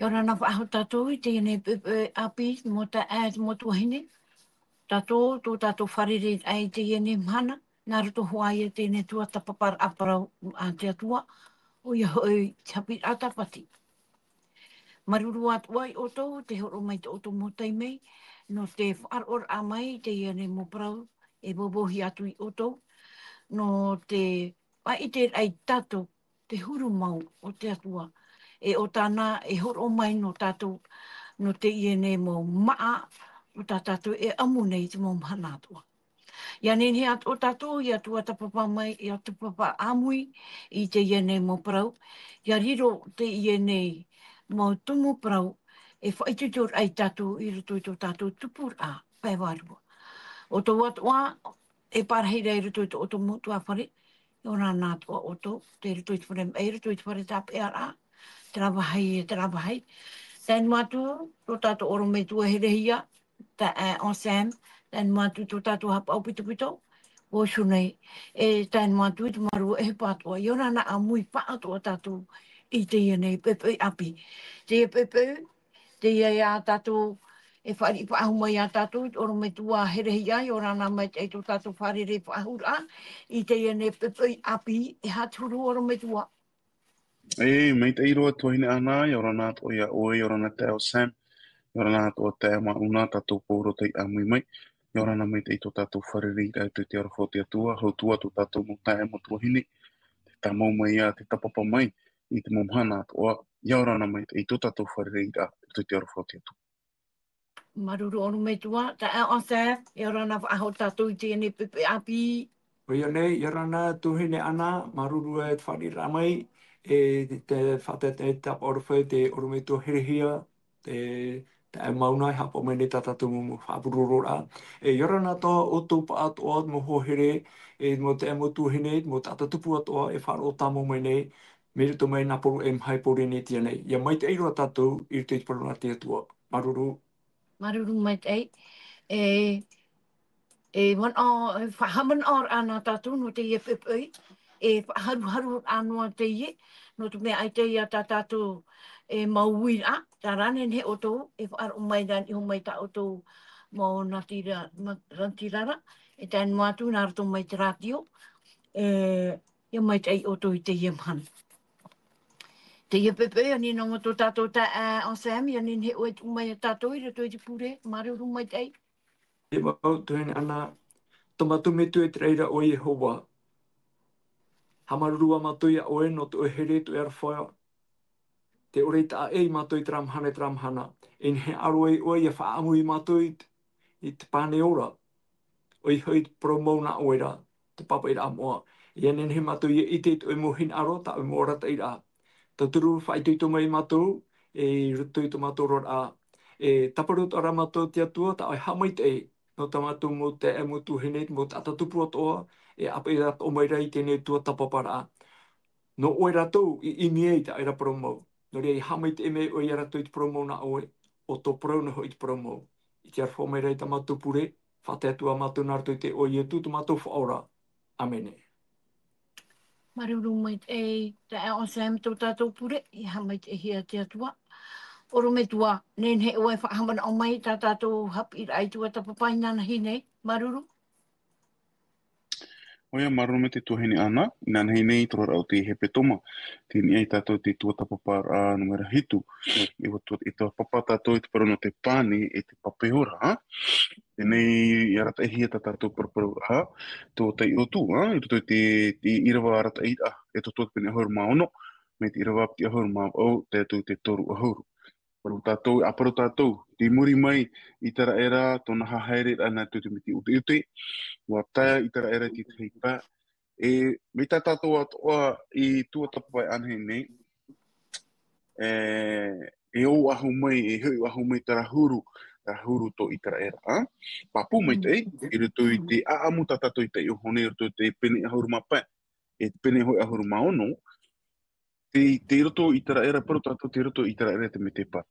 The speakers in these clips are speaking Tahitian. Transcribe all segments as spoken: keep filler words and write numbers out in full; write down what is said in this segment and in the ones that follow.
Ora na faʻahou tātou i teie nei pepe ʻāpī, mau taeaʻe, mau tuahine. Tātou, tō tātou fārereiraʻa i teie nei mahana, nā roto hoʻi ia teie nei tuatāpaparaʻa parau a te Atua, ʻoia hoʻi te haʻapiʻiraʻa tāpati. Māuruuru atoʻa ia ʻoutou, tē hōroʻa mai tō ʻoutou mau taime, nō te faʻaroʻoraʻa mai i teie nei mau parau, e vauvauhia atu ia ʻoutou, nō te faʻaʻiteraʻa ia tātou, te huru mau o te Atua. E ʻo tāna, e hōroʻa mai nō tātou, nō teie nei mau māʻa, o tā tātou e ʻamu nei i te mau mahana atoʻa. ʻIa nehenehe atoʻa tātou, ʻia tuatāpapa mai, ʻia tuatāpapa ʻāmui, i teie nei mau parau, ʻia riro teie nei mau tumu parau, e faʻaitoitoraʻa ia tātou i roto i tō tātou tupuraʻa, pae vārua. ʻO tō atoʻa, e pārahi ra i roto i tō ʻoutou mau ʻutuāfare, ʻia ora na atoʻa ʻoutou, tei roto i te fare maʻi, i roto i te fare tāpeʻaraʻa, terā vāhi, terā vāhi. Tae noa atu, tō tātou ʻorometua herehia, taeaʻe Anselme, tae noa atu tō tātou haʻapaʻo pitopito, Vōsune, e tae noa atu i te māuruuru ʻohipa atoʻa, ʻia ora na ʻāmui paʻatoʻa tātou i teie nei pepe ʻāpī. Teie pepe, teie ia tātou, e faʻariʻi faʻahou mai ia tātou, ʻorometua herehia, ʻia ora na maitaʻi tō tātou fārerei faʻahouraʻa, i teie nei pepe ʻāpī, e aha te huru ʻorometua. E, maitaʻi roa tuahine Ana, ʻia ora na atoʻa ia ʻoe, ʻia ora na taeaʻe Anselme, ʻia ora na atoʻa taeaʻe Mauna, tātou pauroa tei ʻāmui mai, ʻia ora na maitaʻi tō tātou fārereiraʻa i te aroha o te Atua, hau atu tō tātou mau taeaʻe mau tuahine, tē tāmau mai ā, tē tāpapa mai, i te mau mahana atoʻa, ʻia ora na maitaʻi tō tātou fārereiraʻa i te aroha o te Atua. Māuruuru ʻorometua, taeaʻe Anselme, ʻia ora na faʻahou tātou i teie nei pepe ʻāpī. ʻOia nei, ʻia ora na tuahine Ana, māuruuru e te fāriʻiraʻa mai, e te faʻataetae tāpaʻo aroha i te ʻorometua herehia, te, taeaʻe Mauna, e haʻapaʻo mai nei tā tātou mau, mau faʻaroʻoraʻa. E ʻia ora na atoʻa ʻoutou paʻatoʻa, mau hoa here, e mau taeaʻe mau tuahine, mau taʻata tupu atoʻa, e faʻaroʻo tāmau mai nei, mai roto mai nā Pō-, e maha i Pōrīnetia nei. ʻIa maitaʻi roa tātou, i roto i te parau a te Atua. Māuruuru. Māuruuru maitaʻi. E, e manaʻo, e faʻahaʻamanaʻoraʻa nā tātou nō teie pepe, e faʻaharuharu noa teie, nō te mea ʻaita ia tā tātou e mau uiraʻa, terā nehenehe ʻoutou, e faʻaroʻo mai ra, iho mai tā ʻoutou mau nātira-, ma-, nātirara, e tae noa atu nā roto mai te rātio, e, ʻia maitaʻi ʻoutou i teie mahana. Teie pepe, ʻia ani noa tō tātou taeaʻe Anselme, ʻia nehenehe ʻoe e tuʻu mai ia tātou i roto i te pure, māuruuru maitaʻi. E mau tuahine Ana, tō mātou Metua i te raʻi ra ʻo Iehova. Haʻamāuruuru ā mātou ia ʻoe nō tō ʻoe here, tō ʻoe aroha, tē ʻore i taʻa ʻē ia mātou i terā mahana, i terā mahana. E nehenehe ā ʻoe ia faʻaʻamu ia mātou i te, i te pane ora. ʻOia hoʻi te parau mau nā ʻoe ra, te pāpaʻiraʻa moʻa. ʻIa nehenehe mātou ʻia ʻite i tō ʻoe mau hinaʻaro, tā ʻoe mau arataʻiraʻa. Tauturu faʻaitoito mai ia mātou, e i roto i tō mātou oraraʻa. E tāparu atoʻa ra mātou te Atua, tā ʻoe haʻamaitaʻi, nō tā mātou mau taeaʻe mau tuahine, mau taʻata tupu atoʻa, e ʻāpeʻe atoʻa mai ra i teie nei tuatāpaparaʻa. Nō ʻoe rātou i ʻimi ai i tā ʻoe ra parau mau. Nō reira, ʻia haʻamaitaʻi mai ʻoe ia rātou i te parau mau nā ʻoe, ʻo tō parau noa hoʻi te parau mau. I te aroha mai ra i tā mātou pure, faʻatae atu ā mātou nā roto i te iʻoa o Ietu tō mātou Faʻaora. ʻĀmene. Māuruuru maitaʻi, taeaʻe Anselme, tō tātou pure, ʻia haʻamaitaʻihia te Atua. ʻOrometua, nehenehe ʻoe e faʻahaʻamanaʻo mai tā tātou haʻapiʻiraʻa i tuatāpapa inanahi nei. Māuruuru. ʻOia, māuruuru maitaʻi tuahine Ana, inanahi nei te oraraʻa o te hepetoma. Tei niʻa ia tātou i te tuatāpaparaʻa numera hitu. E ʻua tua-, e tuatāpapa tātou i te parau nō te pane e te pape ora, ā? Teie nei, ʻia arataʻihia tā tātou paraparau, ā, tō taiʻo atu, ā, i roto i te, te ʻīrava arataʻi, ā, e toru pene ʻahuru mā ono, mai te ʻīrava piti ʻahuru mā vaʻu, tae atu i te toru ʻahuru. Parau tātou, ʻa parau tātou, tei muri mai ʻĪteraʻera, tōna haereraʻa nā te miti ʻuteʻute, ʻua tae ʻĪteraʻera i te tahi pae, e, mai tā tātou atoʻa i tuatāpapa ānei nei, e, e ʻō faʻahou mai, e hoʻi faʻahou mai terā huru, terā huru tō ʻĪteraʻera, ā? Pāpū maitaʻi, i roto i te ʻāʻamu tā tātou i taiʻo iho nei, i roto i te pene ʻahuru mā pae, e te pene hoʻi ʻahuru mā ono, tei, tei roto ʻĪteraʻera, parau tātou tei roto ʻĪteraʻera te mētēpara.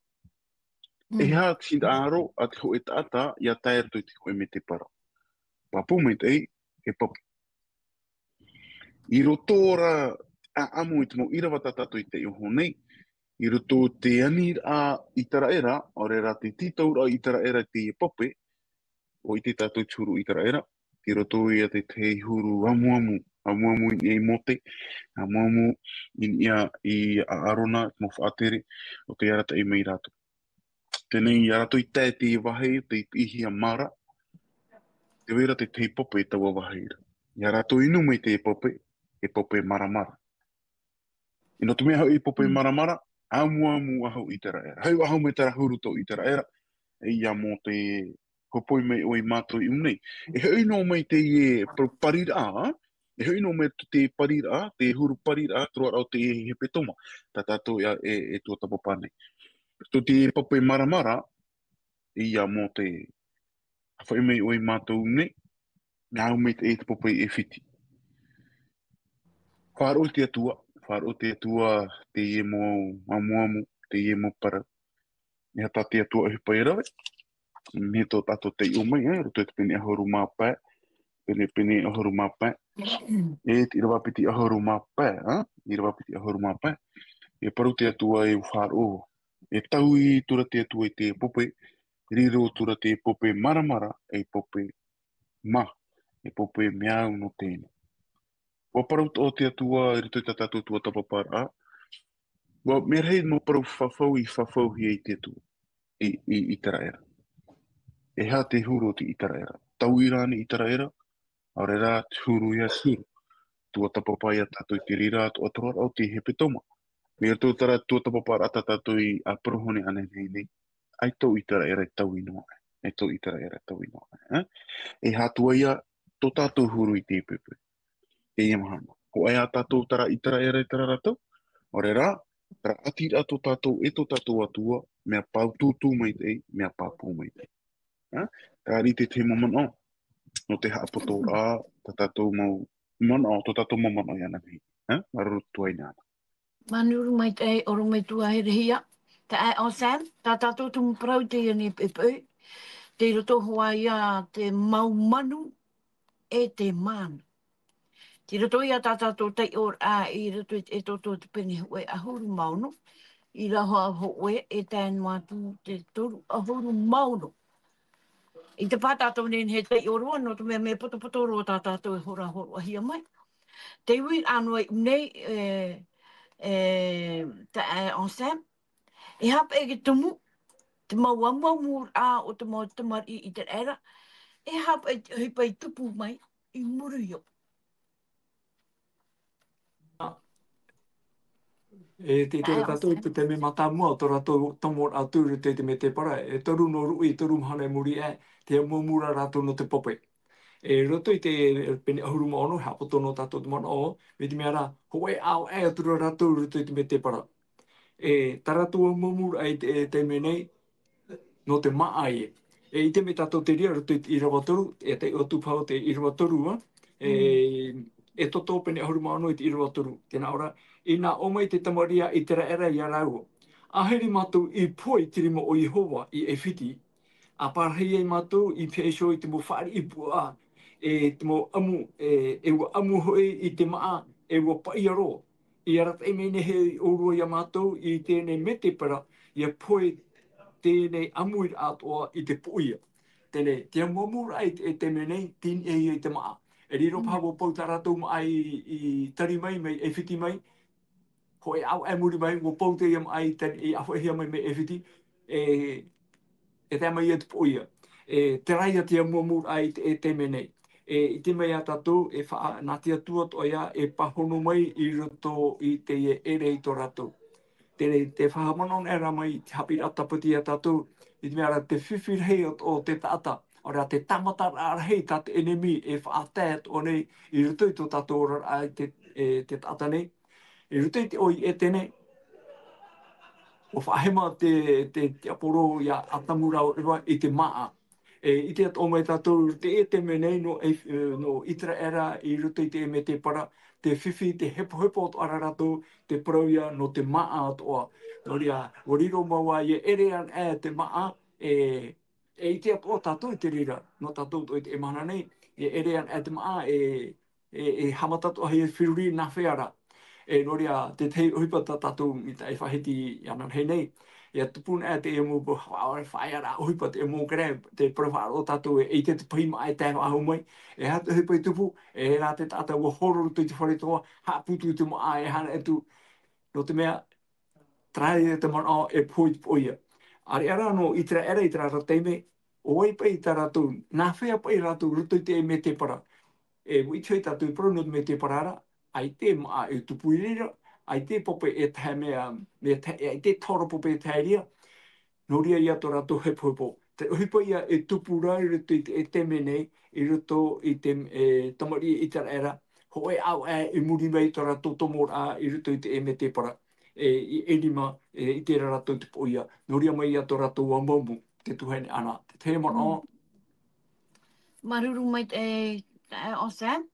Mm. E aha te hinaʻaro a te hōʻē taʻata ʻia tae i roto i te hōʻē mētēpara? Pāpū maitaʻi, e pāpū. I roto ra ʻāʻamu i te mau ʻīrava tā tātou i taiʻo iho nei, i roto i te aniraʻa ʻĪteraʻera, ʻaore rā te tītauraʻa ʻĪteraʻera i te pape, ʻua ʻite tātou te huru ʻĪteraʻera, i roto ia i te tahi huru amuamu, amuamu i niʻa i Mōte, amuamu i niʻa i a ʻĀrona, mau faʻatere, ʻo tei arataʻi mai rātou. Teie nei, ia rātou i tae i te vāhi, tei piʻihia mara, tē vai ra te tahi pape i taua vāhi ra. Ia rātou inu mai te pape, e pape maramara. E nō te mea hoʻi pape maramara, amuamu ʻahu ʻĪteraʻera. Hau ʻahu mai terā huru tō ʻĪteraʻera, e ia Mōte hōpoi mai ʻoe ia mātou i ʻū nei. E hoʻi noa mai teie pa-, pariraʻa, e hoʻi noa mai te pariraʻa, te huru pariraʻa, te roaraʻa o te hepetoma, tā tātou ia e, e tuatāpapa nei. Tō te pape maramara, e ia Mōte, ʻa faʻi mai ʻoe ia mātou nei, mea au mai te, e te pape i ʻAifiti. Faʻaroʻo te Atua, faʻaroʻo te Atua, teie mau amuamu, teie mau parau. E aha tā te Atua ʻohipa e rave, mea tō tātou taiʻo mai, e, roto i te pene ʻahuru mā pae, pene, pene ʻahuru mā pae. E, te ʻīrava piti ʻahuru mā pae, a? ʻĪrava piti ʻahuru mā pae. E parau te Atua e faʻaroʻo, e taui atu ra te Atua i te pape, riro atu ra te pape maramara, e pape mā, e pape mea au nō teie nei. ʻUa parau atoʻa te Atua i roto i tā tātou tuatāpaparaʻa. ʻUa mea rahi mau parau fafau i fafauhia i te Atua, i, i, ʻĪteraʻera. E aha te huru o te ʻĪteraʻera? Taui rānei ʻĪteraʻera? ʻAore rā, te huru ia te huru. Tuatāpapa ia tātou i te reira atoʻa te roaraʻa o te hepetoma. Mai roto i terā tuatāpaparaʻa tā tātou i ʻāparahone anaʻe nei, ʻaita ʻo ʻĪteraʻera e taui noa aʻe. ʻAita ʻo ʻĪteraʻera e taui noa aʻe, e? E aha atu ia tō tātou huru i te pape. Teie mahana. Hōʻē ā tātou terā ʻĪteraʻera i terā ra tau. ʻAore rā, terā ʻātiraʻa tō tātou e tō tātou Atua, mea pātūtū maitaʻi, mea pāpū maitaʻi. E? Terā rā te tahi mau manaʻo, nō te haʻapoto ra, tā tātou mau manaʻo, tō tātou mau manaʻo i anaʻe nei. E? Māuruuru atu ai nāna. Māuruuru maitaʻi, ʻorometua herehia. Taeaʻe Sam, tā tātou tumu parau i teie nei poʻipoʻi. Tei roto hoʻi ia te mau manu e te māna. Tei roto ia tā tātou taiʻoraʻa i roto i te Exodo te pene hōʻē ʻahuru mā ono, ʻīrava hōʻē e tae noa atu te toru ʻahuru mā ono. ʻIte paha tātou nehenehe e taiʻo roa, nō te mea mea potopoto roa tā tātou e hora hōroʻahia mai. Te uiraʻa noa i ʻō nei, e, e, taeaʻe Sam, e aha paʻi te tumu, te mau amuamuraʻa o te mau tamariʻi ʻĪteraʻera, e aha paʻi te ʻohipa i tupu mai i muri iho. E, te, te, taeaʻe tātou Sam, te taime mātāmua o tō rātou tomoraʻa atu i roto i te mētēpara, e toru noa ruʻi, toru mahana i muri aʻe, te amuamuraʻa rātou nō te pape. E, roto i te pene ʻahuru mā ono, haʻapoto noa tātou te manaʻo, mai te mea rā, hōʻē ʻāvaʻe atu ra rātou i roto i te mētēpara. E, tā rātou amuamuraʻa i te, e, taime nei, nō te māʻa ïa. E, ʻite mai tātou te reira, roto i te ʻīrava toru, e taiʻo atu paha te ʻīrava toru, a? E, Exodo pene ʻahuru mā ono i te ʻīrava toru. Tē nā ʻō ra, inā ʻō mai te tamariʻi a ʻĪteraʻera ia rāua, ʻAhiri mātou i pohe i te rima o Iehova i ʻAifiti, ʻa parahi ai mātou i peʻe iho i te mau fāriʻi puaʻa, e te mau ʻamu, e, e ʻua ʻamu hoʻi i te māʻa, e ʻua paʻia roa. I arataʻi mai nei hoʻi ʻōrua ia mātou i teie mētēpara, ʻia pohe teie ʻamuiraʻa atoʻa i te poʻia. Teie, te amuamuraʻa i te, e taime nei, tei niʻa ïa i te māʻa. E riro paha ʻua pau tā rātou māʻa i, i tari mai, mai ʻAifiti mai, hōʻē ʻāvaʻe i muri mai, ʻua pau teie māʻa i tari, i ʻāfaʻihia mai mai ʻAifiti, e, e tae mai ia te poʻia. E, terā ïa te amuamuraʻa i te, e taime nei. E, ʻite mai ā tātou, e faʻa-, nā te Atua atoʻa ïa e pāhono mai i roto i teie ʻere i tō rātou. Teie, tē faʻahaʻamanaʻo nei ra mai te haʻapiʻiraʻa tāpati ia tātou, i te mea ra te fifi rahi o, o te taʻata, ʻaore rā te tāmataraʻa rahi tā te ʻenemi e faʻatae atoʻa nei i roto i tō tātou oraraʻa i te, e, te taʻata nei. I roto i te ʻō i ʻEtene, ʻua faʻahema te, te, te tiaporo ia ʻĀtamu rāveʻa i te māʻa. E, ʻite atoʻa mai tātou, i te, e taime nei nō, e, e, nō ʻĪteraʻera i roto i te mētēpara, te fifi, te hepohepo atoʻa ra rātou, te parau ïa nō te māʻa atoʻa. Nō reira, ʻua riro mau ā ʻia ʻere anaʻe te māʻa, e, e ʻite atoʻa tātou i te reira, nō tātou atoʻa i teie mahana nei, ʻia ʻere anaʻe te māʻa, e, e, e haʻamata atoʻahia e feruri nā hea ra. E nō reira, te tahi ʻohipa tā tātou i tā e faʻahiti i ananahi nei. ʻIa tupu na te mau faʻaʻore, faʻaʻore ʻohipa te mau kere, te parau faʻaroʻo tātou e, i te, te pahi maʻa e tae faʻahou mai. E aha te ʻohipa i tupu, e rā te taʻata ua horo roto i te fare toa, haʻaputu i te maʻa e hana atu. Nō te mea, terā ia te manaʻo e pohe i te poʻia. ʻAreʻa rā nō ʻĪteraʻera i terā rā taime, ʻo vai paʻi tā rātou, nā hea paʻi rātou roto i te mētēpara. E, ʻua ʻite hoʻi tātou i parau nō te mētēpara ra, ʻaita e maʻa e tupu i reira, ʻaita e pape e tahe mea, mea tahe, ʻaita e taura pape e tahe i reira, nō reira ia tō rātou hepohepo. Te ʻohipa ia e tupu ra i roto i te, e taime nei, i roto i te, e, tamariʻi ʻĪteraʻera, hōʻē ʻāvaʻe i muri mai tō rātou tomoraʻa i roto i te mētēpara. E, i, e rima, e, i terā rātou te poʻia. Nō reira mai ia tō rātou amuamu, te tuahine Ana. Te tahi manaʻo. Mm. Māuruuru maitaʻi, e, e, ʻo Sam.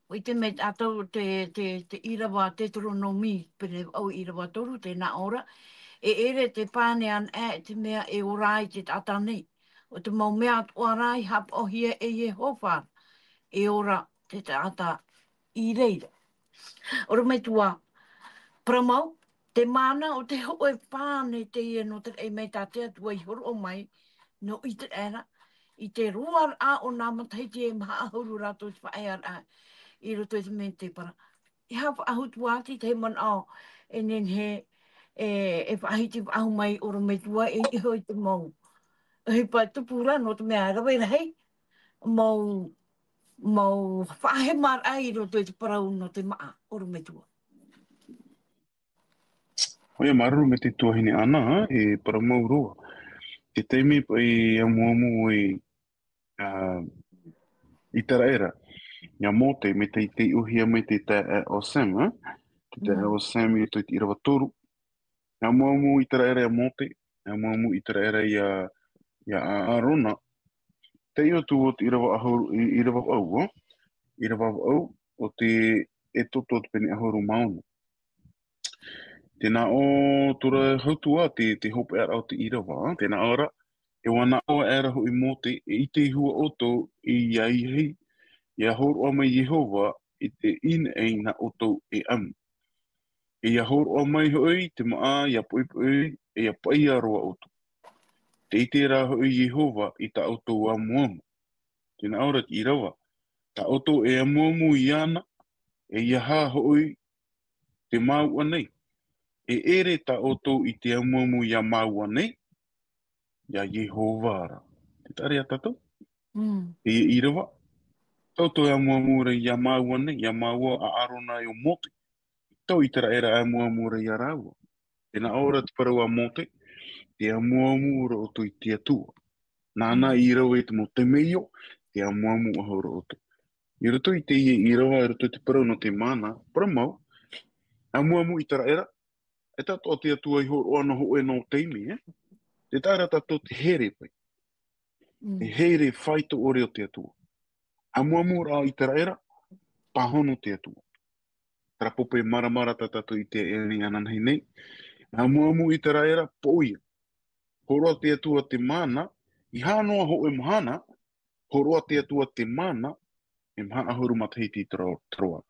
ʻUa ʻite mai tātou te, te, te ʻīrava Teuteronōmi, pene vaʻu ʻīrava toru, tē nā ʻō ra, e ʻere te pane anaʻe i te mea e ora ai te taʻata nei. ʻO te mau mea atoʻa rā i haʻapaʻohia e Iehova, e ora te taʻata i reira. ʻOrometua, parau mau, te mana o te hōʻē pane teie nō te raʻi mai tā te Atua i hōroʻa mai, nō ʻĪteraʻera, i te roaraʻa o nā matahiti e maha ʻahuru rātou te faʻaearaʻa i roto i te mētēpara. E haʻapaʻohu atu ā te tahi manaʻo e nehenehe e, e faʻahiti faʻahou mai ʻorometua e iho i te mau. ʻOhipa tupu ra nō te mea rave rahi, mau, mau faʻahemaraʻa i roto i te parau nō te maʻa ʻorometua. ʻOia, māuruuru maitaʻi te tuahine Ana, e parau mau roa. Te taime paʻi amuamu ʻoe, ā, ʻĪteraʻera, ia Mōte, mai te, te ʻōhia mai te taeaʻe o Sem, ā? Te taeaʻe Mm. o Sem i roto i te ʻīrava toru. Amuamu ʻĪteraʻera ia Mōte, amuamu ʻĪteraʻera ia, ia ʻĀ-, ʻĀrona. Te iʻoa atu o te ʻīrava ʻahuru, ʻī-, ʻīrava vaʻu, ā? ʻĪrava vaʻu o te Exodo o te pene ʻahuru mā ono. Tē nā ʻō atu ra hau atu ā te, te hopeʻaraʻa o te ʻīrava, ā? Tē nā ʻō ra, e vānaʻo aʻera hoʻi Mōte, e ʻite iho ā ʻoutou i niʻa iho, ʻia hōroʻa mai Iehova i te ʻīnaʻi nā ʻoutou e ʻamu. E ʻia hōroʻa mai hoʻi te maʻa, ʻia poʻipoʻi, e ʻia paʻia roa ʻoutou. Tē ʻite ra hoʻi Iehova i tā ʻoutou amuamu. Tē nā ʻō ra te ʻīrava, tā ʻoutou e amuamu iāna, e ʻeiaha hoʻi te māuʻa nei. E ʻere tā ʻoutou i te amuamu ia māuʻa nei, ia Iehova ra. Tē taʻa ra ia tātou? Mm. E ʻīrava, tā ʻoutou e amuamu ra ia māuʻa nei, ia māuʻa a ʻĀrona e ʻo Mōte. Tau ʻĪteraʻera e amuamu ra ia rāua. Tē nā ʻō ra te parau a Mōte, te amuamu ra ʻoutou i te Atua. Nāna Mm. i rave i te mau temeio, te amuamu ʻahuru ʻoutou. I roto i teie ʻīrava, i roto i te parau nō te mana, parau mau, amuamu ʻĪteraʻera, e tātou te Atua i hōroʻa nō hōʻē nō taime, ē? Tē taʻa ra tātou te here paʻi. Mm. Te here faito ʻore o te Atua. Amuamu ra ʻĪteraʻera, pāhono te Atua. Terā pape māramarama tā tātou i te ʻēni ananahi nei. Amuamu ʻĪteraʻera, poʻia. Hōroʻa te Atua te mana, ʻeiaha noa hōʻē mahana, hōroʻa te Atua te mana, e maha ʻahuru matahiti te ro-, te roaraʻa.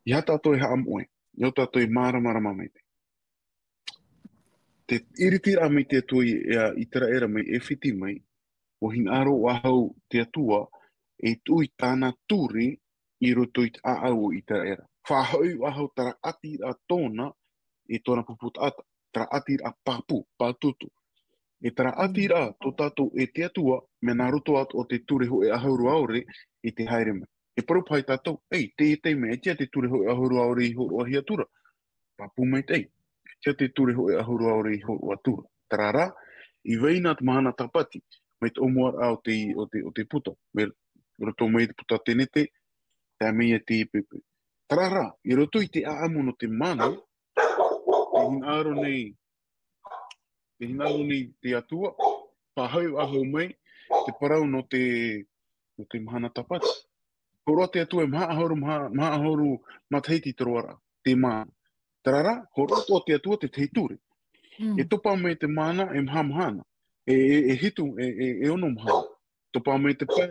ʻEiaha tātou e haʻamoʻe, ʻeiaha tātou e māramarama maitaʻi. Te ʻiritiraʻa mai te Atua i, ia ʻĪteraʻera mai ʻAifiti mai, ʻua hinaʻaro faʻahou te Atua, e tuʻu i tāna ture i roto i te ʻāʻau o ʻĪteraʻera. Faʻahoʻi faʻahou terā ʻatiraʻa tōna, e tōna pupu taʻata, terā ʻatiraʻa pāpū, pātūtū. E terā Mm. ʻatiraʻa tō tātou e te Atua, mea nā roto atoʻa o te ture hōʻē ʻahuru ʻaore i te haere mai. E parau paha ia tātou, ei, teie taime, e tiʻa te ture hōʻē ʻahuru ʻaore i hōroʻahia atu ra. Pāpū maitaʻi. E tiʻa te ture hōʻē ʻahuru ʻaore i hōroʻa atu ra. Terā rā, i vai na te mahana tāpati, mai te ʻōmuaraʻa o te, o te, o te puta, mai roto mai te puta Tenete, tae mai ia te pepe. Terā rā, i roto i te ʻāʻamu nō te mana, te hinaʻaro nei, te hinaʻaro nei te Atua, faʻahoʻi faʻahou mai, te parau nō te, nō te mahana tāpati. Hōroʻa te Atua e maha ʻahuru, maha, maha ʻahuru matahiti te roaraʻa, te mana. Terā rā, hōroʻa atoʻa te Atua te tahi ture. Mm. E topa mai te mana e maha mahana. E, e, e hitu, e, e, e ono mahana. Topa mai te pae,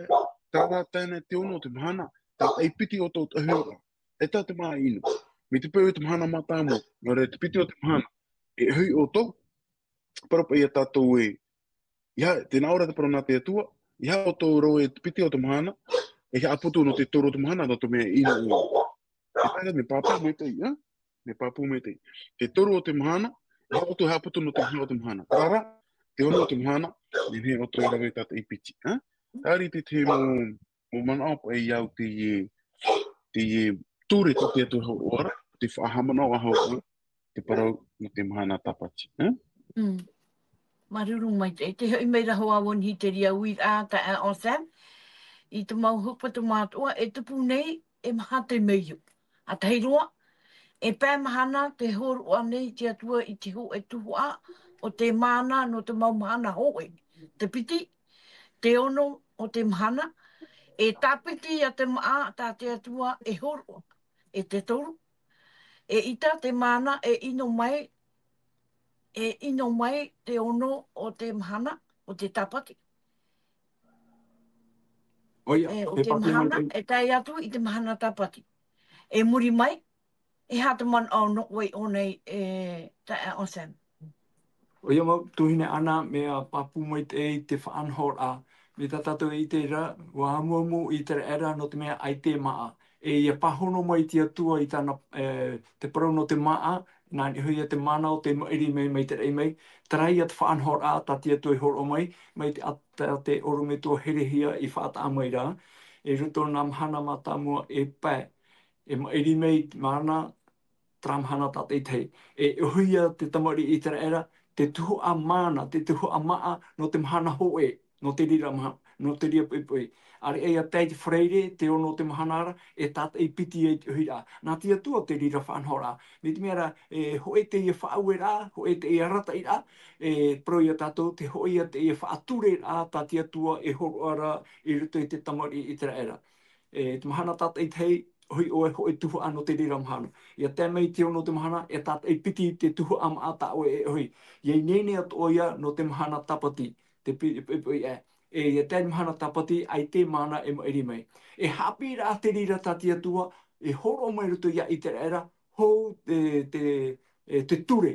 terā rā tae noa te ono o te mahana, tātaʻi piti ʻoutou te ʻohipa. e tā te māʻa ʻino. Mai te peu o te mahana mātāmua, nō reira te piti o te mahana, e ʻohi ʻoutou, parau paʻi ia tātou ē, ʻeiaha, tē nā ʻō ra te parau nā te Atua, ʻeiaha ʻoutou rave i te piti o te mahana, e haʻaputu nō te toru o te mahana, nō te mea e ʻino ʻoe. E tae ra, mea pāpū maitaʻi, ā? Mea pāpū maitaʻi. Te toru o te mahana, ʻeiaha ʻoutou e haʻaputu nō te hā o te mahana. Terā rā, te ono o te mahana, nehenehe ʻoutou e rave i te tātaʻi piti, ā? Terā te, te mau, mau manaʻo paʻi ia au teie, teie ture tō te Atua hōroʻa ra, te faʻahaʻamanaʻo ʻaore rā, te parau nō te mahana tāpati, ā? Mm. Māuruuru maitaʻi, tē hoʻi mai ra hoʻi au i te reira uiraʻa, taeaʻe Sam, i te mau hōpeʻa mātāmua e tupu nei, e maha te mea. ʻA tahi roa, e pae mahana tē hōroʻa nei te Atua i te hō-, e tuhaʻa o te māna nō te mau mahana hōʻē. Te piti, te ono o te mahana, e tāpiti ia te māʻa tā te Atua e hōroʻa. E te toru, eʻita te māna e ʻino mai, e ʻino mai te ono o te mahana, o te tāpati. ʻOia, e, o te mahana, e tae atu i te mahana tāpati. E muri mai, e aha te manaʻo nō ʻoe i ʻō nei, e taeaʻe Sam? ʻOia mau, tuahine Ana, mea pāpū maitaʻi te faʻanahoraʻa. Mai tā tātou e ʻite ra, ʻua amuamu ʻĪteraʻera nō te mea ʻaita e māʻa. E ʻia pāhono mai te Atua i tāna, e, te parau nō te māʻa, nā niʻa hoʻi ia te māna o tei maʻiri mai, mai te raʻi mai, terā ia te faʻanahoraʻa tā te Atua i hōroʻa mai, mai te, a, tā te ʻorometua Herehia i faʻataʻa mai ra, i roto i nā mahana mātāmua e pae, e maʻiri mai te māna, terā mahana tātaʻitahi. E ʻohia te tamariʻi ʻĪteraʻera, te tuhaʻa māna, te tuhaʻa māʻa, nō te mahana hōʻē, nō te reira maha-, nō te reira poʻipoʻi. ʻAreʻa ʻia tae i te Faraire, te ono o te mahana ra, e tātaʻi piti ai te ʻohiraʻa. Nā te Atua te reira faʻanahoraʻa. Mai te mea ra, e hōʻē teie faʻaueraʻa, hōʻē teie arataʻiraʻa, e parau ia tātou, te hōʻē ia teie faʻatureraʻa, tā te Atua e hōroʻa ra i roto i te tamariʻi ʻĪteraʻera. E te mahana tātaʻitahi, ʻohi ʻoe hōʻē tuhaʻa nō te reira mahana. ʻIa tae mai te ono o te mahana, e tātaʻi piti te tuhaʻa māʻa tā ʻoe e ʻohi. ʻIa ineine atoʻa ia nō te mahana tāpati, te pi-, pi-, pi-, e, e, ʻia tae mahana tāpati, ʻaita e māna e maʻiri mai. E haʻapiʻiraʻa te reira tā te Atua, e hōroʻa mai roto ia ʻĪteraʻera, hou te, te, e, te ture,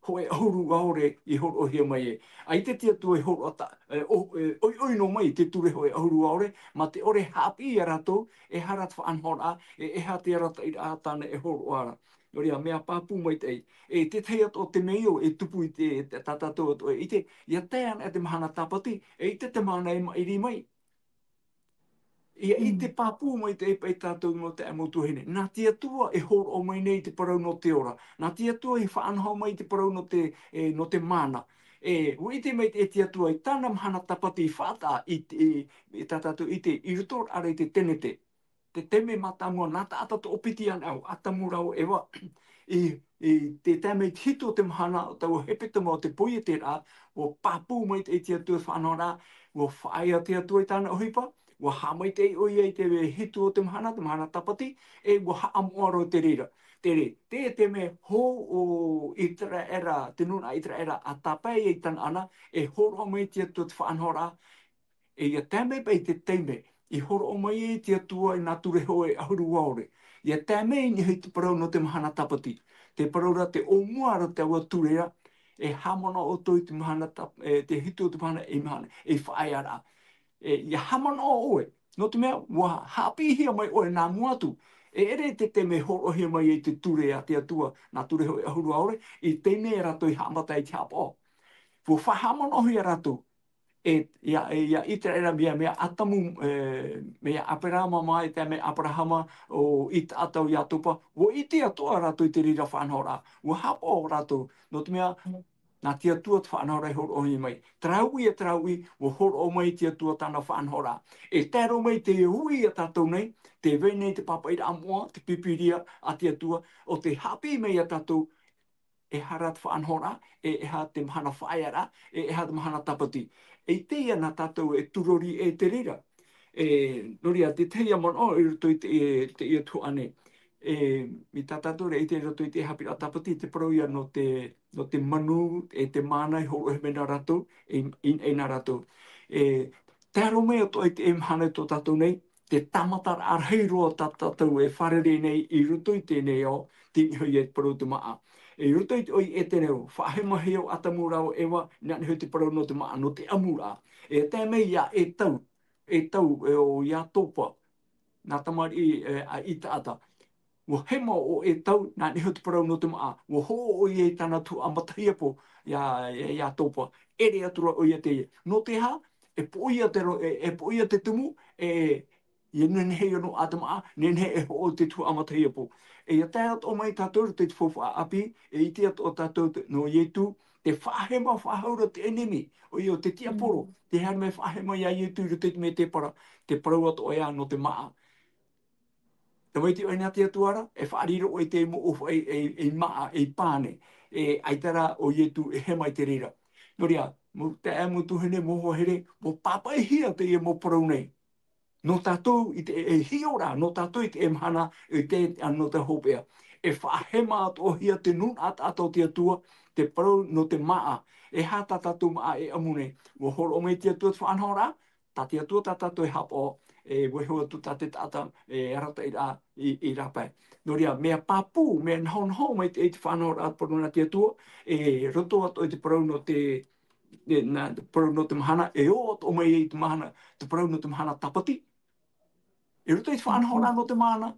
hōʻē ʻahuru ʻaore i hōroʻahia mai e. ʻAita te Atua i hōroʻa ta-, e, ʻo-, e, ʻoiʻoi noa mai te ture hōʻē ʻahuru ʻaore, mā te ʻore haʻapiʻi ia rātou, e aha te faʻanahoraʻa, e, e aha te arataʻiraʻa tāna e hōroʻa ra. Nō reira, mea pāpū maitaʻi. E tētahi atoʻa te mea ʻō e tupu i te, te, tā tātou atoʻa e ʻite, ʻia tae ana te mahana tāpati, e ʻaita te māna e maʻiri mai. ʻIa, ʻite pāpū maitaʻi paʻi tātou nō te mau tuahine. Nā te Atua e hōroʻa mai nei te parau nō te ora. Nā te Atua i faʻanaho mai te parau nō te, e, nō te māna. E, ʻua ʻite mai te, e te Atua i tāna mahana tāpati i faʻataʻa i te, i, i tā tātou ʻite, i roto ra i te Tenete. Te taime mātāmua nā taʻata toʻopiti anaʻe, ʻo Atamu rāua ʻo Eva, i, i te taime i te hitu o te mahana o taua hepetoma o te poieteraʻa, ʻua pāpū maitaʻi te Atua i te faʻanahoraʻa, ʻua faʻaea te Atua i tāna ʻohipa, ʻua haʻamaitaʻi ʻoia i te hitu o te mahana, te mahana tāpati, e ʻua haʻamoʻa roa te reira. Te re-, te, te mea hou ʻo ʻĪteraʻera, te nūnaʻa ʻĪteraʻera, ʻa tāpae i Tanaana, e hōroʻa mai te Atua te faʻanahoraʻa, e ʻia tae mai paʻi te taime, i hōroʻa mai ai te Atua i nā ture hōʻē ʻahuru ʻaore. ʻIa tae mai i niʻa i te parau nō te mahana tāpati. Te parau ra te ʻōmua ra taua ture ra, e haʻamanaʻo ʻoutou i te mahana tāp-, e, te hitu o te mahana, e mahana, e faʻaearaʻa. E, ʻia haʻamanaʻo ʻoe, nō te mea, ʻua haʻapiʻihia mai ʻoe nā mua atu. E ʻere te taime hōroʻahia mai ai te ture a te Atua, nā ture hōʻē ʻahuru ʻaore, i te taime rātou i haʻamata ai i te haʻapaʻo. ʻUa faʻahaʻamanaʻohia rātou, e, ia, e, ia ʻĪteraʻera, mea, mea Atamu, e, mea Aperahama mā, e tae mai Aperahama, ʻo Itaʻata, ʻo Iatopa, ʻua ʻite atoʻa rātou i te reira faʻanahoraʻa, ʻua haʻapaʻo rātou, nō te mea, nā te Atua te faʻanahoraʻa i hōroʻahia mai. Terā uʻi e terā uʻi, ʻua hōroʻa mai te Atua tāna faʻanahoraʻa. E tae roa mai te uʻi a tātou nei, tē vai nei te pāpaʻiraʻa moʻa, te Pīpīria a te Atua, ʻo tē haʻapiʻi mai ia tātou, e aha te faʻanahoraʻa, e, e aha te mahana faʻaearaʻa, e, e aha te mahana tāpati. E ʻite ia nā tātou e tūrori e te reira. E, nō reira, te tahi ia manaʻo i roto i te, e, teie tuhaʻa nei. E, mai tā tātou e ʻite i roto i te haʻapiʻiraʻa tāpati, te parau ia nō te, nō te manu, e te māna i hōroʻahia mai nā rātou, e, i, i nā rātou. E, tae roa mai atoʻa i te mahana tō tātou nei, te tāmataraʻa rahi roa tā tātou e fārerei nei i roto i teie nei ao, tei niʻa hoʻi i te parau o te māʻa. I roto i te ʻoire o Etena, faʻahemahia ʻo Atamu rāua ʻo Eva, nā niʻa hoʻi te parau nō te māʻa, nō te ʻamuraʻa. E tae mai iā Etau, Etau, e, ʻo Iatopa, nā tamariʻi, e, a Isaaka. ʻUa hema ʻo Etau, nā niʻa hoʻi te parau nō te māʻa, ʻua hoʻo ʻoia i tāna tuhaʻa matahiapo, iā, iā, Iatopa, ʻere atu ra ʻoia teie. Nō te aha, e poʻia te ro-, e, e poʻia te tumu, e, e nehenehe ia noaʻa te māʻa, nehenehe e hoʻo te tuhaʻa matahiapo. E ʻia tae atoʻa mai tātou i te faufaʻa ʻāpī, e ʻite atoʻa tātou te, nō Ietu, te faʻahema faʻahou ra te ʻenemi, ʻoia ʻo te tiaporo, Mm. te haere mai faʻahema iā Ietu i roto i te mētēpara, te parau atoʻa ïa nō te māʻa. Tamaiti ʻoe nā te Atua ra, e faʻariro ʻoe i te mau ʻōfaʻi, ei, ei māʻa, ei pane, e, ʻaita rā ʻo Ietu e hema i te reira. Nō reira, mau taeaʻe, mau tuahine, mau hoa here, ʻua pāpaʻihia teie mau parau nei. Nō tātou i te, e hiʻo ra, nō tātou i teie mahana, i te, a, nō te hopeʻa. E faʻahema atoʻahia te nūnaʻa taʻata o te Atua, te parau nō te māʻa. E aha tā tātou māʻa e ʻamu nei? ʻUa hōroʻa mai te Atua te faʻanahoraʻa, tā te Atua tā tātou e haʻapaʻo, e vaiiho atu tā te taʻata, e arataʻiraʻa i, i rāpae. Nō reira, mea pāpū, mea nahonaho mai te, i te faʻanahoraʻa parau nā te Atua, e roto atoʻa i te parau nō te, e, nā, te parau nō te mahana, e ō atoʻa mai i te mahana, te parau nō te mahana tāpati. E roto i te faʻanahoraʻa nō te mahana,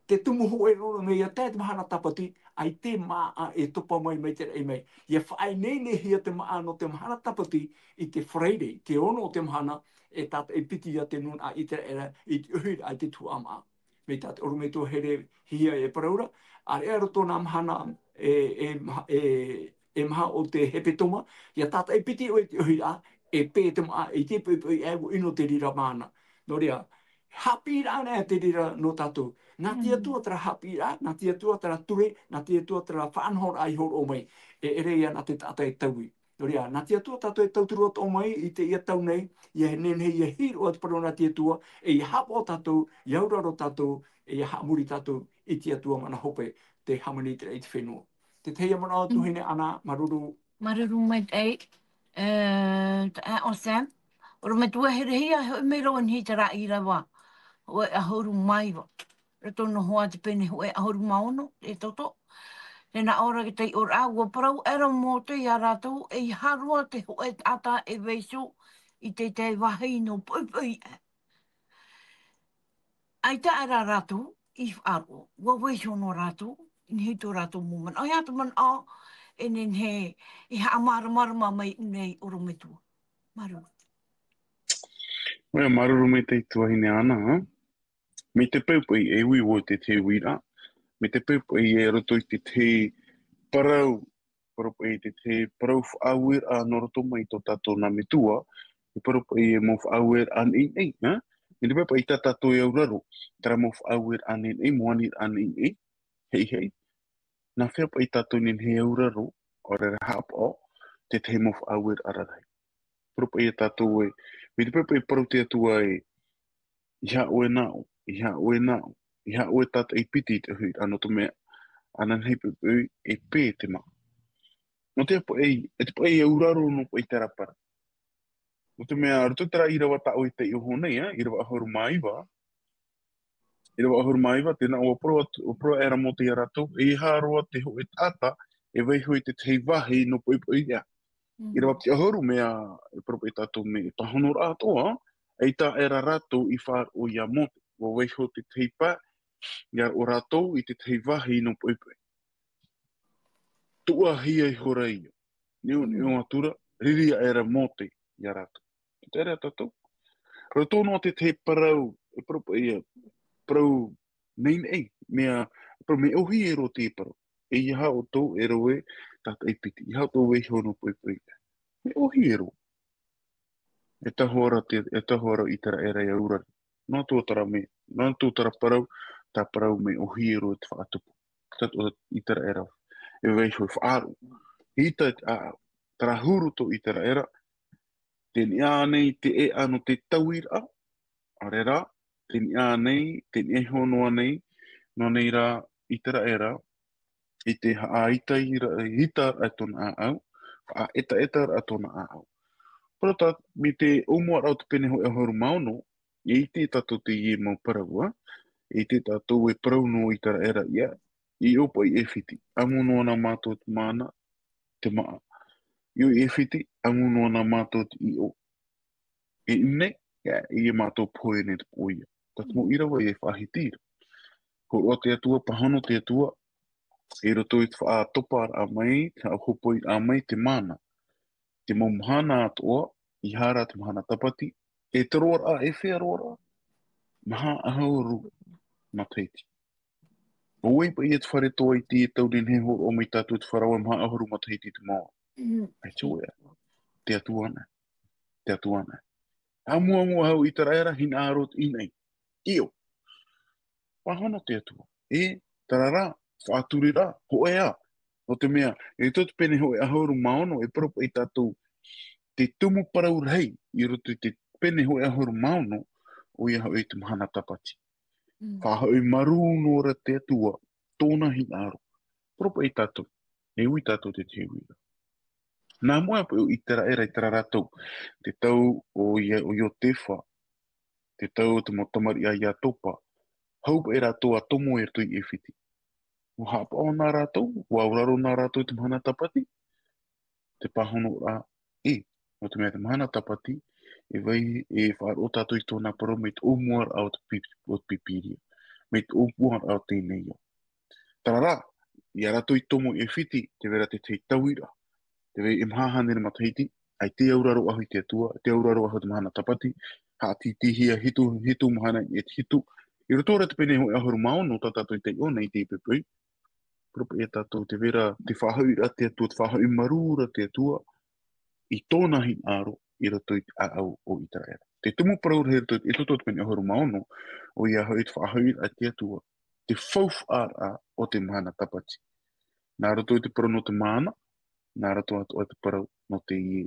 te tumu hōʻē roa mai ʻia tae te mahana tāpati, ʻaita māʻa e topa mai, mai te raʻi mai. ʻIa faʻaineinehia te māʻa nō te mahana tāpati i te Friday, te ono o te mahana, e tātaʻi piti ïa te nūnaʻa ʻĪteraʻera i te ʻohiraʻa i te tuhaʻa māʻa. Mai tā te ʻorometua here Hihia e parau ra, ʻāreʻa roto nā mahana e, e maha, e, e maha o te hepetoma, ʻia tātaʻi piti ʻoe i te ʻohiraʻa, e pē te māʻa, e ʻite poʻipoʻi ʻē, ʻua ʻino te reira māʻa. Nō reira, haʻapiʻiraʻa anaʻe te reira nō tātou. Nā te Mm. Atua terā haʻapiʻiraʻa, nā te Atua terā ture, nā te Atua terā faʻanahoraʻa i hōroʻa mai. E ʻere ïa nā te taʻata e taui. Nō reira, nā te Atua tātou e tauturu atoʻa mai i teie tau nei, ʻia nehenehe ʻia hiʻo atu parau nā te Atua, e ʻia haʻapaʻo tātou, ʻia auraro tātou, e ʻia haʻamori tātou i te Atua mana hope, te hāmani i te raʻi i te fenua. Te tahi manaʻo Mm. tuahine Ana, māuruuru. Māuruuru maitaʻi, e, taeaʻe Sam. ʻOrometua here Hihia, e hoʻi mai ra vau i niʻa i terā ʻīrava hōʻē ʻahuru mā iva. Roto noa hoʻi te pene hōʻē ʻahuru mā ono, e toto. Tē nā ʻō ra te taiʻoraʻa, ʻua parau aʻera Mōte iā rātou, ʻeiaha roa te hōʻē taʻata e vaiiho i te tahi vāhi nō poʻipoʻi ʻē. ʻAita aʻera rātou i faʻaroʻo, ʻua vaiiho noa rātou, i niʻa i tō rātou mau manaʻo. ʻOia te manaʻo, e nehenehe, e haʻamāramarama mai nei ʻorometua. Māuruuru. ʻOia, māuruuru maitaʻi tuahine Ana, ā? Mai te poʻipoʻi e ui vau i te tahi uiraʻa, mai te poʻipoʻi e roto i te tahi parau, parau paʻi te tahi parau faʻaueraʻa nō roto mai tō tātou nā metua, e parau paʻi e mau faʻaueraʻa nei nei, ā? Mai te poʻipoʻi tā tātou e auraro, terā mau faʻaueraʻa nei nei, mau aniraʻa nei nei, hei hei. Nā hea paʻi tātou e nehenehe e auraro, ʻaore ra haʻapaʻo, te tahi mau faʻaueraʻa rarahi. Parau paʻi iā tātou ē, mai te poʻipoʻi parau te Atua ē, ʻeiaha ʻoe nā ʻō, ʻeiaha ʻoe nā ʻō, ʻeiaha ʻoe tātaʻi piti i te ʻohiraʻa nō te mea, ānānahi poʻipoʻi e pē te māʻa. Nō te paʻi, e te paʻi e auraro nō paʻi terā parau. Nō te mea, roto terā ʻīrava tā ʻoe i taiʻo iho nei, ā, ʻīrava ʻahuru mā iva, ʻīrava ʻahuru mā iva, tē nā ʻō, ʻua parau atu, ʻua parau aʻera Mōte iā rātou, ʻeiaha roa te hōʻē taʻata e vaiiho i te tahi vāhi nō poʻipoʻi ʻē. Mm. ʻĪrava piti ʻahuru, mea, e parau paʻi tātou mea e pāhonoraʻa atoʻa, ʻaita aʻera rātou i faʻaroʻo iā Mōte, ʻua vaiiho te tahi pae, iā ʻō rātou i te tahi vāhi nō poʻipoʻi. Tuʻuhia ihora ïa. Neoneo Mm. atu ra, riri aʻera Mōte iā rātou. Terā tātou. Roto noa te tahi parau, e parau paʻi ïa, parau nei nei, mea, parau mea ʻōhie roa te parau. ʻEiaha ʻoutou e rave tātaʻi piti, ʻeiaha ʻoutou e vaiiho nō poʻipoʻi ʻē. Mea ʻōhie roa. E tahoʻa ra te, e tahoʻa ra ʻĪteraʻera e auraro. Nō te terā mea, nō te terā parau, terā parau mea ʻōhie roa te faʻatupu. Tātou ʻĪteraʻera e vaiiho e faʻaroʻo. Hita te ʻāʻau, terā huru tō ʻĪteraʻera, tē niʻa ānei te ʻēʻa nō te tauiraʻa, ʻaore rā, tē niʻa ānei, tē niʻa iho noa nei, noa nei rā ʻĪteraʻera, i te haʻaitaʻiraʻa, ʻaita raʻa tōna ʻāʻau, faʻaetaetaraʻa tōna ʻāʻau. Parau tā, mai te ʻōmuaraʻa o te pene hōʻē ʻahuru mā ono, E ʻite tātou teie mau parau, ā? E ʻite tātou e parau nō ʻĪteraʻera ia, ʻIʻo paʻi ʻĒfiti, ʻamu noa nā mātou te māna, te māʻa. ʻIʻo ʻĒfiti, ʻamu noa nā mātou te ʻiʻo. E ʻū nei, ʻia, ʻia mātou pohe nei te poʻia. Tātou mau ʻīrava e faʻahiti ra. Hōroʻa te Atua, pāhono te Atua, i roto i te faʻatoparaʻa mai, te haʻahopoi raʻa mai, te māna. Te mau mahana atoʻa, i hara te mahana tāpati, e te roaraʻa, e fea roaraʻa, maha ʻahuru matahiti. ʻO vai paʻi ia te fare toa i te tau nei e hōroʻa mai tātou te Farao e maha ʻahuru matahiti te mao. Mm. ʻAita ʻoe, te Atua nei. Te Atua nei. ʻAmuʻamu ʻahau ʻĪteraʻera, hinaʻaro i ʻō nei. ʻIʻo. Pāhono te Atua. E, terā rā, faʻaturiraʻa, hōʻē ā. Nō te mea, i roto i te pene hōʻē ʻahuru mā ono, e parau paʻi tātou, te tumu parau rahi, i roto i te pene hōʻē ʻahuru mā ono, ʻoia hoʻi te mahana tāpati. Mm. Faʻahoʻi marū noa ra te Atua, tōna hinaʻaro. Parau paʻi tātou, e ui tātou te tahi uira. Nā mua paʻi ʻo ʻĪteraʻera i terā ra tau, te tau o Ia-, o Iotefa, te tau o te mau tamariʻi a Iatopa, hau paʻi rātou ʻa tomo i roto i ʻĒfiti. ʻUa haʻapaʻo nā rātou, ʻua auraro nā rātou i te mahana tāpati, te pāhonoraʻa, e, nō te mea te mahana tāpati, e vai, e faʻaroʻo tātou i tōna parau mai te ʻōmuaraʻa o te Pi-, o te Pīpīria, mai te ʻōmuaraʻa o teie nei ao. Terā rā, ia rātou i tomo i ʻĒfiti, tē vai ra te tahi tauiraʻa, tē vai e maha hānere matahiti, ʻaita e auraro ʻahu i te Atua, ʻaita e auraro ʻahu i te mahana tāpati, haʻatītīhia hitu, hitu mahana e te hitu. I roto ra i te pene hōʻē ʻahuru mā ono tā tātou i taiʻo nei i teie poʻipoʻi. Parau paʻi ia tātou, tē vai ra te faʻahoʻiraʻa te Atua, te faʻahoʻi marū ra te Atua, i tōna hinaʻaro i roto i te ʻāʻau o ʻĪteraʻera. Te tumu parau rahi i roto, i roto i te pene ʻahuru mā ono, ʻoia hoʻi te faʻahoʻiraʻa te Atua, te faufaʻaraʻa o te mahana tāpati. Nā roto i te parau nō te māna, nā roto atoʻa i te parau nō teie,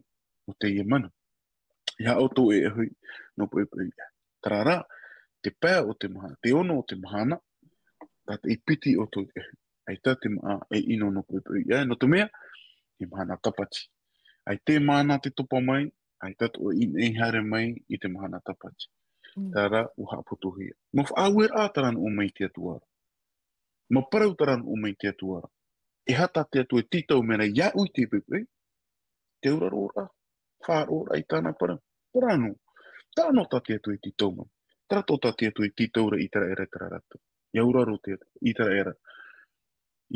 nō teie manu. E aha ʻoutou e ʻohi nō poʻipoʻi ʻē? Terā rā, te pae o te mahana, te ono o te mahana, tātaʻi piti ʻoutou e ʻohi. ʻAita te māʻa e ʻino nō poʻipoʻi ʻē, nō te mea, he mahana tāpati. ʻAita e māna te topa mai, ʻaita atoʻa e ʻino e haere mai i te mahana tāpati. Mm. Terā rā, ʻua haʻaputuhia. Mau faʻaueraʻa terā nō ʻō mai te Atua ra. Mau parau terā nō ʻō mai te Atua ra. E aha tā te Atua e tītau mai ra iāʻu i teie poʻipoʻi? Te auraroraʻa, faʻaroʻoraʻa i tāna parau. Terā noa. Terā noa tā te Atua e tītau mai. Terā atoʻa tā te Atua e tītau ra i ʻĪteraʻera i terā ra tau. E auraro te Atua, ʻĪteraʻera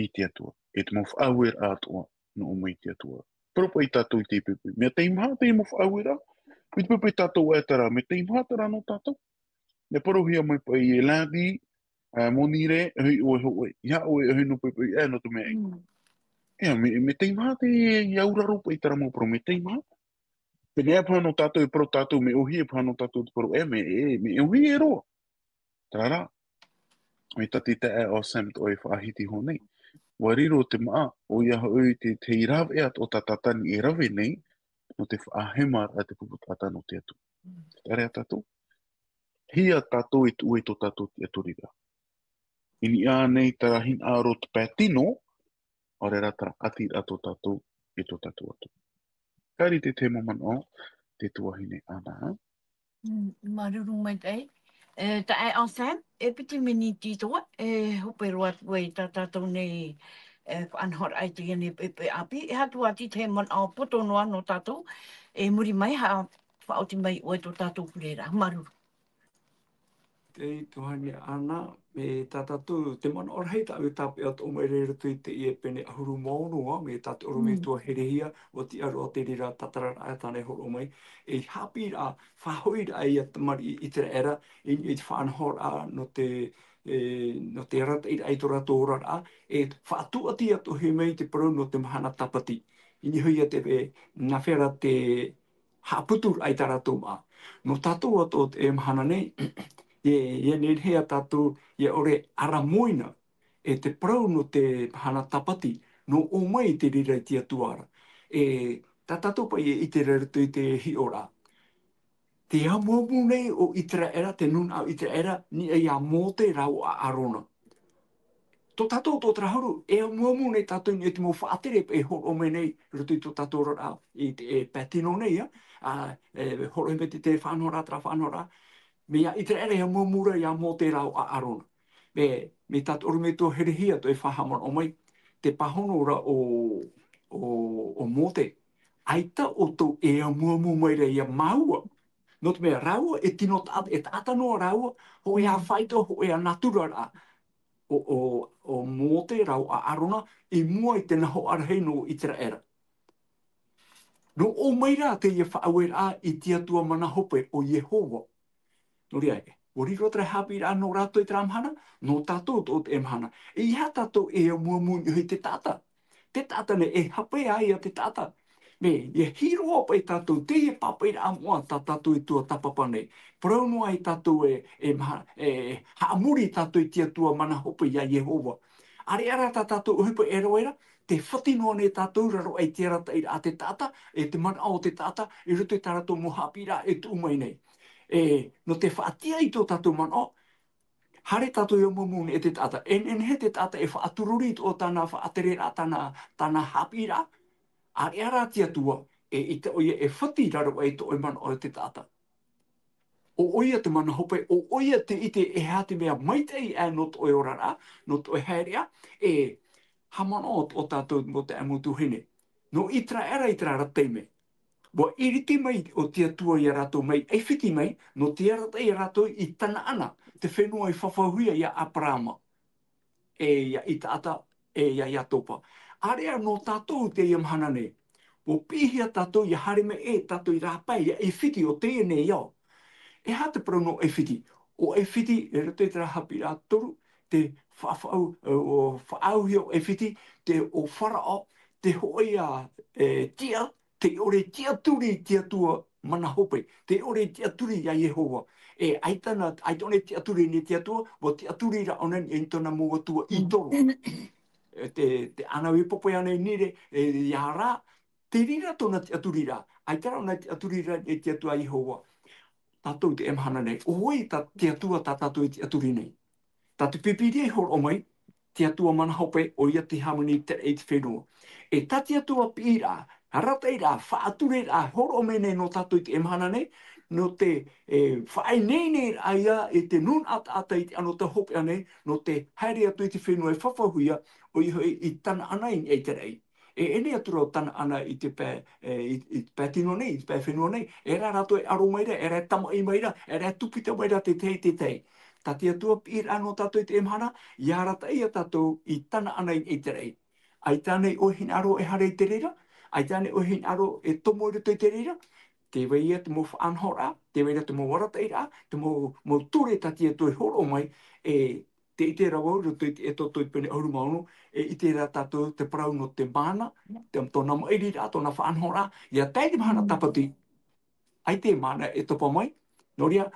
i te Atua. E te mau faʻaueraʻa atoʻa nō ʻō mai te Atua. Parau paʻi tātou i teie poʻipoʻi. Mea teimaha teie mau faʻaueraʻa. I te poʻipoʻi tātou e tae ra, mea teimaha terā nō tātou. E parauhia mai paʻi e lundi, ā, Monirē, e ʻohi ʻoe, e ʻohi ʻoe. E aha ʻoe e ʻohi nō poʻipoʻi ʻē, nō te mea ʻē. Mm. ʻIa, mea, mea teimaha te, e auraro paʻi terā mau parau, mea teimaha. Pēneiaʻe paha nō tātou e parau tātou mea ʻohi, e paha nō tātou te parau ʻē, mea, e, mea ʻohi e roa. Terā rā, mai tā te taeaʻe ʻo Sam atoʻa e faʻahiti iho nei. ʻUa riro te māʻa, ʻoia hoʻi te, te rāveʻa o tā Tātani e rave nei, nō te faʻahemaraʻa te pupu taʻata nō te Atua. Terā tātou. Hia tātou e tuʻu i tō tātou tiʻaturiraʻa. I niʻa nei terā hinaʻaro te pae tino, ʻaore rā terā ʻatiraʻa tō tātou e tō tātou Atua. Ka rite te mau manaʻo, te tuahine Ana. Mm, māuruuru maitaʻi. E, taeaʻe Sam, e piti miniti atoʻa, e hope roa atu ai tā tātou nei, e, faʻanahoraʻa i teie nei poʻipoʻi ʻāpī, e aha atu te manaʻo poto noa nō tātou, e muri mai, haʻa faʻaoti mai ʻoe i tō tātou pureraʻa. Māuruuru. Tei tuahine Ana, mea tā tātou, te manaʻo rahi tāʻu e tāpeʻa atoʻa mai ra i roto i teie pene ʻahuru mā ono, mea tā te ʻorometua herehia, ʻua tiʻa roa te reira tātararaʻa tāna e hōroʻa mai, ei haʻapiʻiraʻa, faʻahoʻiraʻa ia tamariʻi ʻĪteraʻera, i niʻa i te faʻanahoraʻa nō te, e, nō te arataʻiraʻa i tō rātou oraraʻa, e faʻatūʻati atoʻa mai te parau nō te mahana tāpati. I niʻa hoʻi ia te, e, nā hea rā te haʻaputuraʻa i tā rātou māʻa. Nō tātou atoʻa i teie mahana nei, e, e nehenehe ia tātou, ʻia ʻore ʻaramoina, e te parau nō te mahana tāpati, nō ʻō mai te reira i te Atua ra. E, tā tātou paʻi e ʻite ra i roto i te hiʻoraʻa. Te amuamu nei o ʻĪteraʻera, te nūnaʻa o ʻĪteraʻera, i niʻa iā Mōte rāua ʻo ʻĀrona. Tō tātou, tō terā huru, e amuamu nei tātou i niʻa i te mau faʻatere e hōroʻa mai nei, i roto i tō tātou oraraʻa, i te, e, pae tino nei, ā, ā, e, hōroʻa mai te, te faʻanahoraʻa, terā faʻanahoraʻa. Mea ʻĪteraʻera e amuamu ra iā Mōte rāua ʻo ʻĀrona. Mea, mea tātou ʻorometua herehia tō e faʻahaʻamanaʻo mai, te pāhono ra o, o, o Mōte. ʻAita ʻoutou e amuamu mai ra iā māua. Nō te mea rāua e tino taʻata, e taʻata noa rāua, hōʻē ā faito, hōʻē ā natura rā. O, o, o Mōte rāua ʻo ʻĀrona, i mua i te nahoʻa rahi nō ʻĪteraʻera. Nō ʻō mai rā teie faʻaueraʻa i te Atua mana hope ʻo Iehova. Nō reira, ʻua riro terā haʻapiʻiraʻa nō rātou i terā mahana, nō tātou tō teie mahana. E ʻeiaha tātou e amuamu i te taʻata. Te taʻata nei e hape ai ia te taʻata. Mea, ʻia hiʻo paʻi tātou teie pāpaʻiraʻa moʻa tā tātou e tuatāpapa nei. Parau noa ai tātou e, e maha-, e haʻamori tātou i te Atua mana hope iā Iehova. ʻAreʻa rā tā tātou ʻohipa e rave ra, tē fati noa nei tātou i raro aʻe i te arataʻiraʻa a te taʻata, e te manaʻo o te taʻata, i roto i tā rātou mau haʻapiʻiraʻa e tuʻu mai nei. E, nō te faʻatiʻa i tō tātou manaʻo, haere tātou i amuamu nei e te taʻata. E nehenehe te taʻata e faʻaturori i tō tāna faʻatereraʻa, tāna, tāna haʻapiʻiraʻa, ʻareʻa rā te Atua, e ʻaita ʻoia e fati i raro aʻe i tō ʻoe manaʻo e te taʻata. ʻO ʻoia te mana hope, ʻo ʻoia te ʻite e aha te mea maitaʻi aʻe nō tō ʻoe oraraʻa, nō tō ʻoe haereʻa, e haʻamanaʻo tō tātou mau taeaʻe mau tuahine. Nō ʻĪteraʻera i terā ra taime. ʻUa ʻiriti mai ʻo te Atua iā rātou mai ʻAifiti mai, nō te arataʻi iā rātou i Tanaana, te fenua i fafauhia iā ʻĀparaama, e iā ʻĪtaata, e iā Iatopa. ʻAreʻa nō tātou teie mahana nei. ʻUa piʻihia tātou ʻia haere mai ē tātou i rāpae, iā ʻAifiti ʻo teie nei ao. E aha te parau nō ʻAifiti? ʻO ʻAifiti, i roto i terā haʻapiʻiraʻa toru, te faʻafaʻau, ʻo faʻaauhia ʻo ʻAifiti, te, ʻo Faraō, te hōʻē ā, e, tiʻa, tē ʻore tiʻaturi i te Atua mana hope, tē ʻore tiʻaturi iā Iehova. E, ʻaita na, ʻaita ʻōna e tiʻaturi i te Atua, ʻua tiʻaturi rā ʻōna i tōna mau atua ʻītoro. E, te, te ʻānau e popo ana i Nīre, e, iā Rā, te reira tōna tiʻaturiraʻa, ʻaita rā ʻōna e tiʻaturi ra i te Atua Iehova. Tātou teie mahana nei, ʻo vai tā te Atua tā tātou e tiʻaturi nei? Tā te Pīpīria i hōroʻa mai, te Atua mana hope, ʻoia te hāmani i te, i te fenua. E tā te Atua piʻiraʻa, arataʻiraʻa, faʻatureraʻa, hōroʻa mai nei nō tātou i teie mahana nei, nō te, e, faʻaineineraʻa ia i te nūnaʻa taʻata i te anotau hopeʻa nei, nō te haere atu i te fenua e fafauhia, ʻoia hoʻi i Tanaana i niʻa i te raʻi. E ʻene atu ra ʻo Tanaana i te pae, e, i, i te pae tino nei, i te pae fenua nei, e rā rātou e ʻaro mai ra, e rā e tamaʻi mai ra, e rā e tūpita mai ra te tahi, te tahi. Tā te Atua piʻiraʻa nō tātou i teie mahana, ʻia arataʻi ia tātou i Tanaana i niʻa i te raʻi. ʻAita ānei ʻoe hinaʻaro e haere i te reira? ʻAita ānei ʻoe hinaʻaro e tomo i roto i te reira? Tē vai ia te mau faʻanahoraʻa, tē vai ra te mau arataʻiraʻa, te mau, mau ture tā te Atua i hōroʻa mai, e, tē ʻite ra vau, i roto i te Exodo i te pene ʻahuru mā ono, e ʻite ra tātou te parau nō te mana, te, tōna maʻiriraʻa, tōna faʻanahoraʻa, ʻia tae i te mahana tāpati. ʻAita e mana e topa mai, nō reira,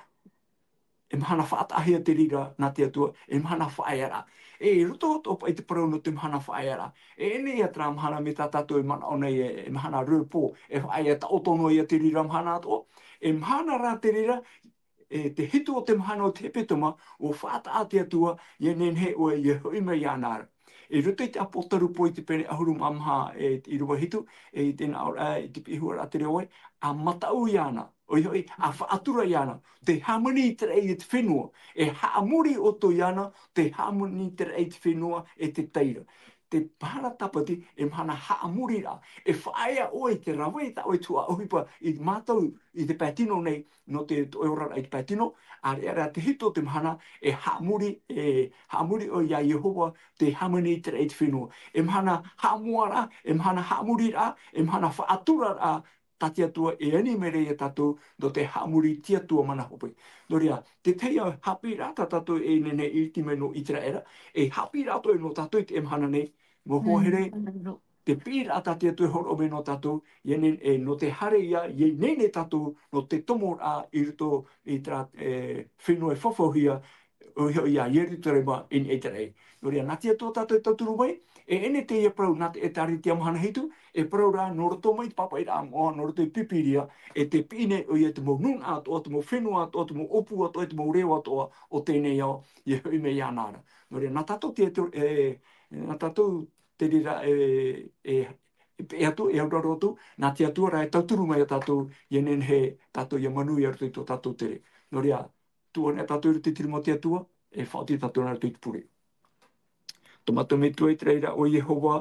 e mahana faʻataʻahia te reira nā te Atua, e mahana faʻaearaʻa. E, i roto atoʻa paʻi te parau nō te mahana faʻaearaʻa. E, ʻaita ia terā mahana mai tā tātou e manaʻo nei, e, e mahana repos, e faʻaea taʻoto noa ia te reira mahana atoʻa. E mahana rā te reira, e te hitu o te mahana o te hepetoma, ʻua faʻataʻa te Atua, ʻia nehenehe ʻoe ʻia hoʻi mai iāna ra. I roto i te Apotarupo i te pene ʻahuru mā maha, e, ʻīrava hitu, e, i te nāʻōraʻa, i te piʻihuaraʻa te reo vai, ʻa mataʻu iāna, ʻoia hoʻi, ʻa faʻatura iāna, tē hāmani i te raʻi e te fenua, e haʻamori ʻoutou iāna, tē hāmani i te raʻi e te fenua, e te taira. Te mahana tāpati, e mahana haʻamoriraʻa, e faʻaea ʻoe i te rave i tā ʻoe tuhaʻa ʻohipa i mātau i te pae tino nei, nō te, tō ʻoe oraraʻa i te pae tino, ʻareʻa rā te hitu o te mahana, e haʻamori, e haʻamori ʻoe iā Iehova, tē hāmani i te raʻi e te fenua. E mahana haʻamoʻaraʻa, e mahana haʻamoriraʻa, e mahana faʻaturaraʻa, tā te Atua e ani mai ra ia tātou, nō te haʻamori i te Atua mana hope. Nō reira, te tahi haʻapiʻiraʻa tā tātou e nehenehe e ʻiriti mai nō ʻĪteraʻera, e haʻapiʻiraʻa atoʻa nō tātou i teie mahana nei, mau hoa here, te piʻiraʻa tā te Atua e hōroʻa mai nō tātou, ʻia nehenehe, e, nō te haere ia, ʻia nehenehe tātou, nō te tomoraʻa i roto i terā, e, fenua e fafauhia, ʻoia hoʻi iā Ierutarema i niʻa i te raʻi. Nō reira, nā te Atua tātou e tauturu mai, e ʻene teie parau nā te ʻĒtārētia mahana hitu, e parau ra nō roto mai te pāpaʻiraʻa moʻa, nō roto i te Pīpīria, e tē piʻi nei ʻoia i te mau nūnaʻa atoʻa, te mau fenua atoʻa, te mau ʻōpū atoʻa, te mau reo atoʻa o teie nei ao, ʻia hoʻi mai iāna ra. Nō reira, nā tātou te, e, nā tātou te reira, e, e, e peʻe atu, e auraro atu, nā te Atua rā e tauturu mai ia tātou, ʻia nehenehe tātou ʻia manuia i roto i tō tātou tere. Nō reira, tuʻu anaʻe tātou i roto i te rima o te Atua, e faʻaoti tātou nā roto i te pure. Tō mātou Metua i te reira, ʻo Iehova,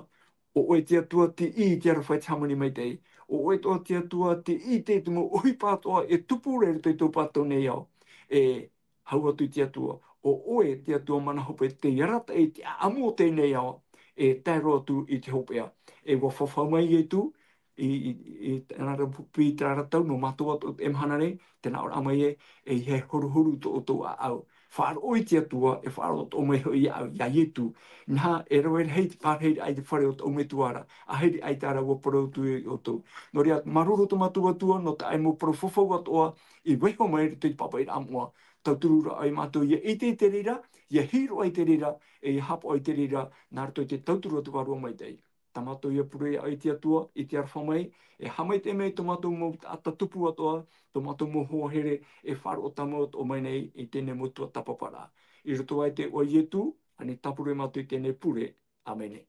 ʻo ʻoe te Atua tiʻi i te aroha e te hāmani maitaʻi. ʻO ʻoe atoʻa te Atua tiʻi i te mau ʻohipa atoʻa e tupu ra i roto i tō tātou nei ao. E hau atu i te Atua, ʻo ʻoe te Atua mana hope tei arataʻi i te ʻāʻamu o teie nei ao, e tae roa atu i te hopeʻa. E ʻua fafau mai Ietu, i, i, i, nā reira pū i terā ra tau, nō mātou atoʻa e mahana nei, tē nā ʻō ra mai ē, e ʻeiaha e horuhoru tō ʻoutou ʻāʻau. Faʻaroʻo i te Atua, e faʻaroʻo atoʻa mai hoʻi iāʻu, iā Ietu. Inaha, e rave rahi te pārahiraʻa i te fare o tō ʻoutou Metua ra, ʻahiri ʻaita rā ʻua parau atu ia ʻoutou. Nō reira, māuruuru tō mātou Atua, nō tā ʻoe mau parau fafau atoʻa, i vaiiho mai i roto i te pāpaʻiraʻa moʻa. Tauturu ra ʻoe ia mātou, ʻia ʻite i te reira, ʻia hiʻo i te reira, e ʻia haʻapaʻo i te reira, nā roto i te tauturu o te Vārua Maitaʻi. Tā mātou ia pure iā ʻoe te Atua, i te aroha mai, e haʻamaitaʻi mai tō mātou mau taʻata tupu atoʻa, tō mātou mau hoa here, e faʻaroʻo tāmau atoʻa mai nei i teie nei mau tuatāpaparaʻa. I roto i te iʻoa o Ietu, ʻa nei tāpura mātou i teie nei pure. ʻĀmene.